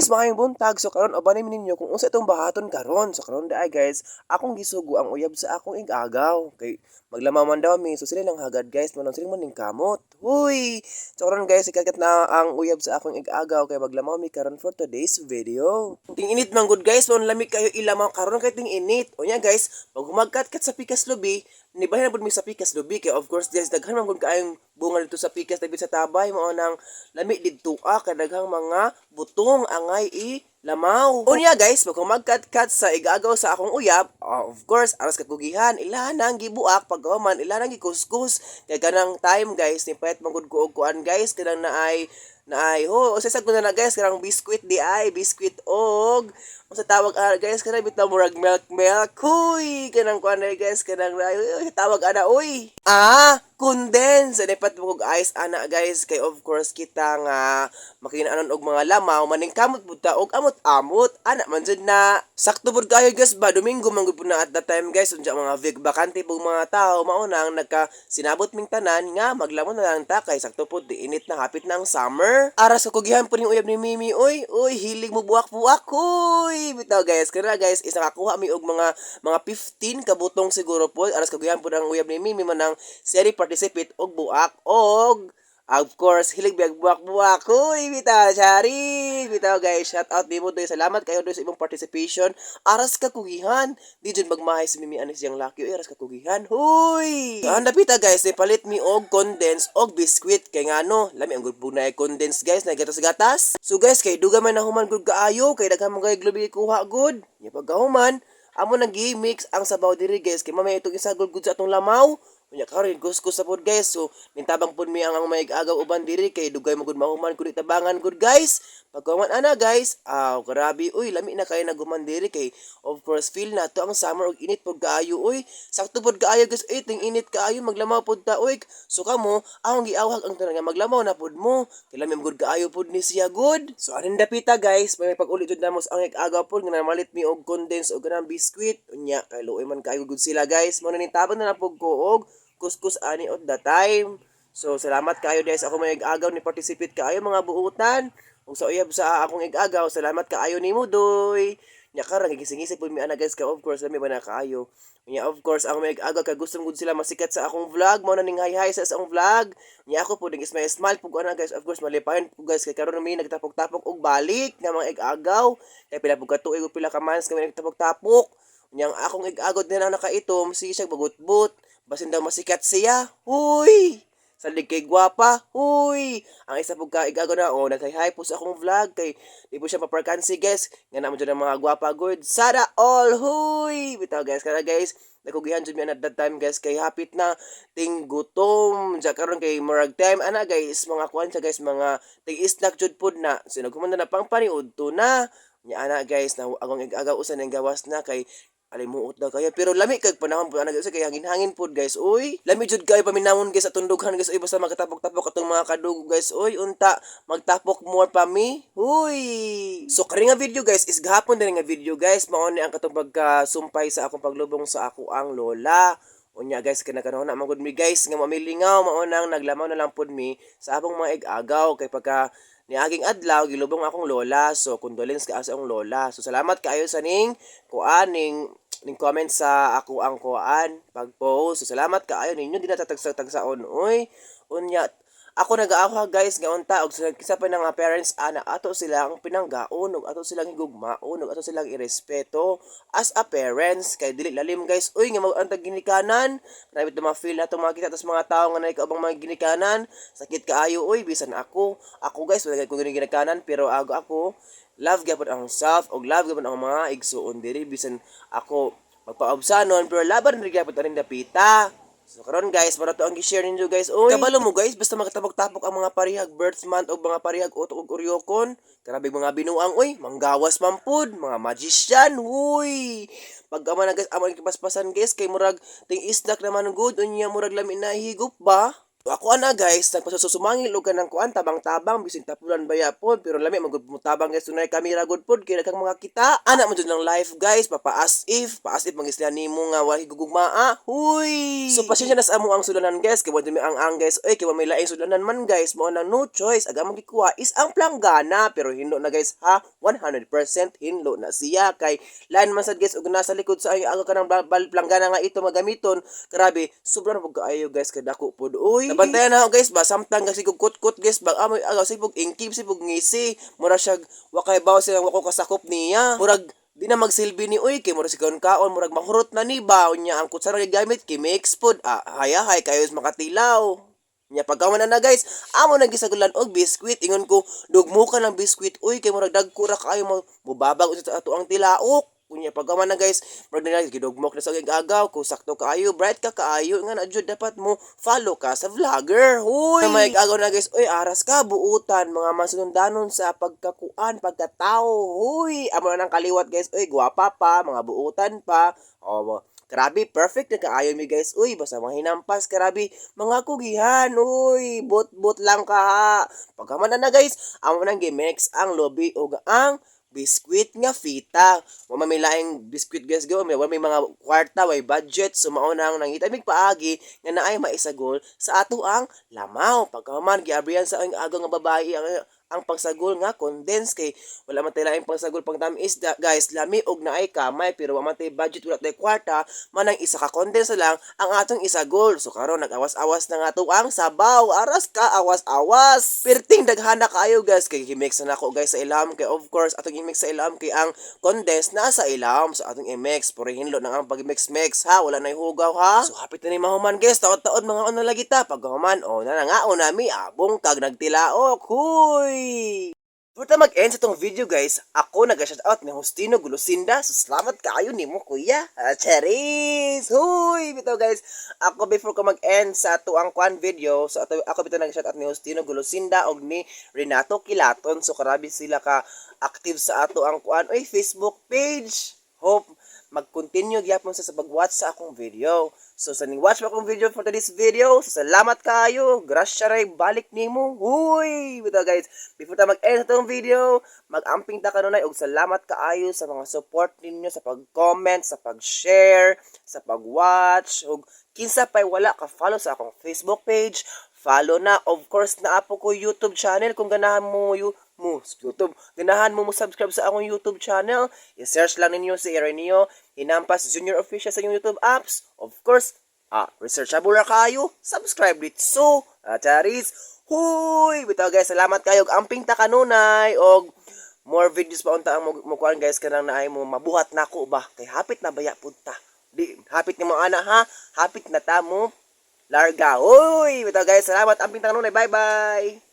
Guys, maayong buntag. So karon ubanin mi ninyo kung unsa itong bahaton karon. So karon diay, guys, akong gisugo ang uyab sa akong ig-agaw. Kay maglamaw man daw mi. So sila nang hagad, guys, manong sila man ning kamot. Huy! So karon, guys, ikagat na ang uyab sa akong ig-agaw kay maglamaw mi karon for today's video. Ting init man gud, guys, mon lami kayo ilamaw karon kay ting init. Unya, guys, pag humagkat sa pikas lubi, nibahin na pud mi sa pikas lubi kay of course, guys, daghan man gud kaayong bunga dito sa pikas tabi sa tabay, mao nang lami didto ah, kay daghang mga butong angay i lamaw. Unya, guys, pag humagkat-kat sa igagaw sa akong uyab, of course, aras kakugihan, ila nang gibuak, pagkahuman, ila nang gikuskus. Kay kanang time, guys, ni payat man gud ko og kuan, guys, kanang naay ho, usa sa na, guys, kanang biscuit di ay, biscuit og unsa tawag ah, guys, kanang bitaw murag milk milk, huy, kanang kuan ay, guys, kanang uy, tawag ana, uy. Ah, condense, nipat mo og ice ana, guys, kay of course kita nga makinaanon og mga lamaw, maningkamot pud ta og amot-amot ana man jud na. Sakto pud kayo, guys, ba Domingo man gud pud na at that time, guys. Unya mga big bakante pug mga tao, mao nang nagka sinabot ming tanan nga maglamon na lang ta kay sakto pud di init na, hapit na ang summer. Aras kakugihan pud ning uyab ni Mimi, oy oy, hilig mo buwak-buwak, huy. Bitaw, guys, kaya, guys, isa nakakuha mi og mga 15 ka butong siguro po. Aras kakugihan pud ang uyab ni Mimi, manang seri participate og buak og of course, hilig biyag buwak-buwak. Huy, bitaw, chari. Bitaw, guys, shout out nimo doy. Salamat kayo doy sa imong participation. Aras ka kugihan. Di jud magmahay si Mimi anis yang laki. Uy, aras ka kugihan. Huy. Ang dapita, guys, ni palit mi og condense og biscuit kay ngano, lami ang good na condense, guys, na gatas gatas. So guys, kay duga man na human gud kaayo kay daghan man kay glubi kuha gud. Nya pagkahuman, amo nang gi-mix ang sabaw diri, guys, kay mamaya itong isagol gud sa atong lamaw. Unya karon kuskus sa pod, guys. So nintabang pod mi ang may agaw uban diri kay dugay mo gud mahuman kundi tabangan gud, guys. Pagkahuman ana, guys, aw grabe uy, lami na kayo naguman diri kay of course feel na to ang summer ug init pod kaayo uy. Sakto pod kaayo, guys, uy, ting init kaayo maglamaw pod ta uy. So kamo akong giawhag ang tanan nga maglamaw na pod mo. Kay lami gud kaayo pod ni siya good. So aning dapita, guys, may pag-uli jud namo sa ang agaw pod nga namalit mi og condense og kanang biscuit. Unya kay luoy man kaayo gud sila, guys. Mo na ning na lang pud ko og kuskus ani at the time. So salamat kayo, guys, ako may agaw ni participate kaayo mga buutan. Ug sa uyab sa akong igagaw, salamat kaayo nimo doy. Nya karon gigising-gising pud mi ana, guys, ka of course lami ba na kaayo. Nya of course ang may agaw kay gusto gud sila masikat sa akong vlog, mao na ning hi hi sa akong vlog. Nya ako pud ning smile smile pud ko ana, guys. Of course malipayon pud, guys, kay karon mi nagtapok-tapok og balik nga mga igagaw. Kay pila pud ka tuig ug pila ka months kami nagtapok-tapok. Nya ang akong igagod nila nakaitom, sige siya bagutbot. Basin daw masikat siya. Huy! Salig kay gwapa. Huy! Ang isa pud ka igago na, oh, naghay-hi po sa akong vlog kay di po siya paparkansi, guys. Nga naman dyan ang mga gwapa good. Sana all! Huy! Bitaw, guys, kana, guys, nakugihan jud mi at that time, guys, kay hapit na ting gutom. Diya karon kay murag time ana, guys, mga kuan siya, guys, mga ting snack jud pud na. So naghuman na pang paniudto na. Nya ana, guys, na akong igagaw usa ning gawas na kay alimuot daw kayo. Pero lami kag panahon po ana, guys, kay hangin-hangin pod, guys. Uy, lami jud kayo paminawon, guys, atong dughan, guys. Uy, basta magkatapok-tapok atong mga kadugo, guys. Uy, unta magtapok more pa mi. Uy. So kani nga video, guys, is gahapon din nga video, guys. Mao ni ang katong pagkasumpay sa akong paglubong sa ako ang lola. Unya, guys, kana kanahon na man gud mi, guys, nga mamilingaw, mao nang naglamaw na lang pud mi sa abong mga ig-agaw kay pagka niaging adlaw gilubong akong lola. So condolence ka sa akong lola. So salamat kaayo sa ning kuan ning comment sa ako ang kuan pag-post. So salamat kaayo ninyo, di na tatagsa-tagsaon oy. Unya ako nag-aawa, guys, nga unta og sa pa nga parents ana ato silang pinanggaon ug ato silang higugmaon ug ato silang irespeto as a parents kay dili lalim, guys, uy, nga mag-antag ginikanan. Grabe to ma-feel nato makita tas mga tawo nga naikaubang mga ginikanan, sakit kaayo uy. Bisan ako ako, guys, wala ko ginikanan, pero ago ako love gyapon ang self og love gyapon ang mga igsuon diri, bisan ako magpaobsanon, pero laban rin gyapon aning dapita. So karon, guys, para to ang gi-share ninyo, guys. Oy, kabalo mo, guys, basta makatapok-tapok ang mga parihag birth month o mga parihag utok ug uryokon. Grabe mga binuang oy, manggawas man pud, mga magician, huy. Pag ama na, guys, amo paspasan, guys, kay murag ting isdak naman good, unya murag lami na higop ba? Ako ana guys, nagpasususumangil og kanang kuan, tabang-tabang bisig tapulan baya pod, pero lami man gud tabang guys, tunay kamera gud pod kay daghang mga kita. Ana man jud lang life guys, papaas if, paas if mangisla nimo nga wala gugugmaa. Huy. So pasensya na sa amo ang sulanan guys, kay wa mi ang guys, oy, kay wa may laing sulanan man guys, mao nang no choice, aga among gikuha is ang planggana, pero hinlo na guys ha, 100% hinlo na siya kay lain man sad guys og nasa likod sa ay aga kanang planggana nga ito magamiton. Grabe, sobrang pud kaayo guys, kadako pod oy. Nabantayan na ako guys ba, samtang kasi kog kut-kut guys ba, amoy agaw sibog ingkib sibog ngisi, mura siya wakay baw siya wako kasakop niya, murag di na magsilbi ni uy, kay murag si kaon kaon murag mahurot na ni ba. Unya ang kutsara gigamit kay mix pod, ah, hayahay kayo makatilaw. Nya pagkaman na na guys, amo nang gisagulan og biskwit. Ingon ko, dugmukan ng biskwit uy, kay murag dagko ra kaayo mo mubabag unsa sa ato ang tilaok. Unya pagkaman na guys, murag na gidugmok na sa agaw ko, sakto kaayo, bright ka kaayo nga na jud dapat mo follow ka sa vlogger. Huy, may agaw na guys, uy, aras ka buutan mga masundanon sa pagkakuan, pagkatao. Huy, amo na nang kaliwat guys, uy, gwapa pa, mga buutan pa. Oh, grabe, perfect na kaayo mi guys. Uy, basta mga hinampas, grabe, mga kugihan. Uy, but-but lang ka ha. Pagkaman na na guys, amo nang gimix ang lobi ug ang biskwit nga fita. Wa man may laing biskwit guys go, may wa may mga kwarta, way budget, so mao nang nangita mig paagi nga naay maisagol sa ato ang lamaw. Pagkaman giabrihan sa ang agaw nga babae ang pagsagol nga condense kay wala man tay laing pagsagol pang tamis guys, lami og naay kamay, pero wa man tay budget, wala tay kwarta, manang isa ka condense lang ang atong isagol. So karon nag-awas-awas na nga to ang sabaw, aras ka awas-awas. Perting daghana kaayo guys kay gimix na nako guys sa ilam, kay of course atong i-mix sa ilam kay ang condense nasa ilam, so atong i-mix pero hinlo na ang pag-mix-mix ha, wala na hugaw ha. So hapit na ni mahuman guys, taod-taod mga ono lagi ta. Pag human o na nga o nami abong kag nagtilaok. Huy. Before ta mag-end sa tong video guys, ako nag-shout out ni Justino Gulusinda. So salamat kaayo nimo, kuya. Ah, charis! Huy! Bitaw guys, ako before ko mag-end sa ato ang kwan video, so ato, ako bitaw nag-shout out ni Justino Gulusinda og ni Renato Kilaton. So karabi sila ka active sa ato ang kwan, oy, Facebook page. Hope mag-continue gyapon sa pag-watch sa akong video. So sa ning watch mo akong video for today's video, so salamat kayo. Grasya ray balik nimo. Huy! Bitaw guys, before ta mag-end sa atong video, mag-amping ta kanunay og salamat kaayo sa mga support ninyo sa pag-comment, sa pag-share, sa pag-watch, ug kinsa pay wala ka follow sa akong Facebook page, follow na. Of course, naa po ko YouTube channel kung ganahan mo mo YouTube. Ganahan mo mo subscribe sa akong YouTube channel. I-search lang ninyo si Ireneo Hinampas Junior Official sa inyong YouTube apps. Of course, researchable ra kayo. Subscribe dito. Ah, charis. Huy! Bitaw guys, salamat kayo. Amping ta kanunay og more videos pa unta ang mo kuan guys, kanang naay mo mabuhat nako ba kay hapit na baya punta. Di hapit ni mo ana ha, hapit na ta mo larga. Huy! Bitaw guys, salamat, amping ta kanunay. Bye bye.